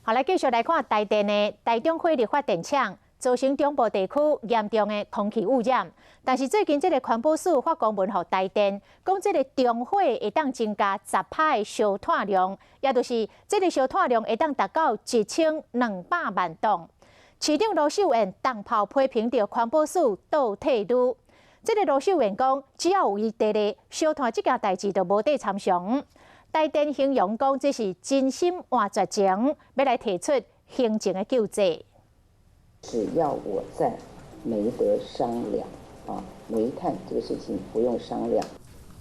好，來繼續來看台電的台中火力發電廠，造成中部地區嚴重的空氣污染。但是最近這个環保署發公文予台電，講這个中火會當增加10%的燒炭量，也就是這个燒炭量會當達到1200萬噸。市長盧秀燕重炮批評著環保署倒退嚕。這个盧秀燕講，只要有伊佇咧，燒炭這件代誌就無得參詳。台電形容講這是真心換絕情，欲來提出行政的救濟。只要我在，沒得商量啊！煤炭這個事情不用商量。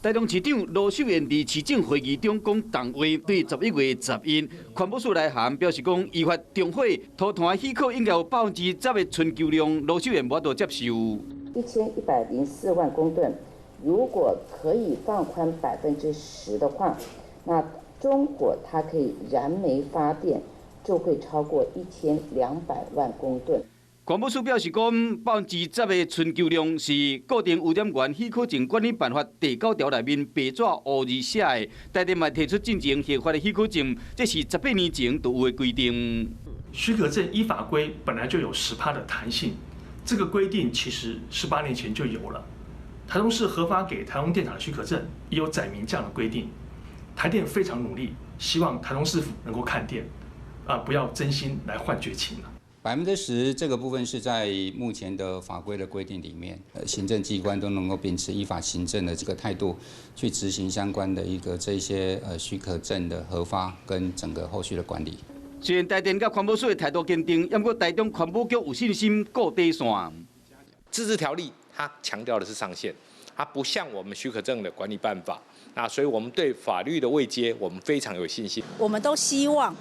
台中市長盧秀燕佇市政會議中講重話，對11月11，環保署來函表示講，依法中火塗炭許可應該有10%的存贙量，盧秀燕無法度接受。1104萬公噸，如果可以放寬10%的話，那中火它可以燃煤發電，就會超過1200萬公噸。環保署表示講，10%的存贙量是固定污染源許可證管理辦法第九條內面白紙烏字寫的。台電嘛提出進前核發的許可證，這是18年前就有的規定。許可證依法規本來就有10趴的彈性，這個規定其實18年前就有了。台中市核發給台中電廠的許可證也有載明這樣的規定。台電非常努力，希望台中市府能夠看電，啊，不要真心來換絕情。 10%這個部分是在目前的法規的規定裡面，行政機關都能夠秉持依法行政的這個態度，去執行相關的一個這些許可證的核發跟整個後續的管理。雖然台電佮環保署的態度堅定，不過台中環保局有信心顧底線。自治條例它強調的是上限，它不像我們許可證的管理辦法。那所以我們對法律的位階，我們非常有信心。我們都希望，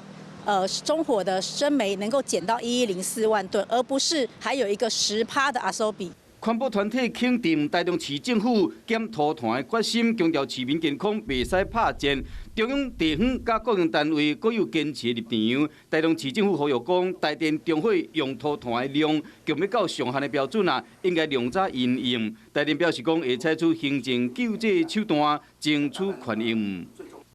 中火的生煤能夠減到1104萬噸，而不是還有一個10趴的阿收比。環保團體肯定台中市政府減塗炭的決心，強調市民健康袂使拍戰。中央、地方佮各樣單位閣有堅持的立場。台中市政府呼籲講，台電中火用塗炭的量，強欲到上限的標準啊，應該量早因應。台電表示講，會採取行政救濟手段，爭取權益。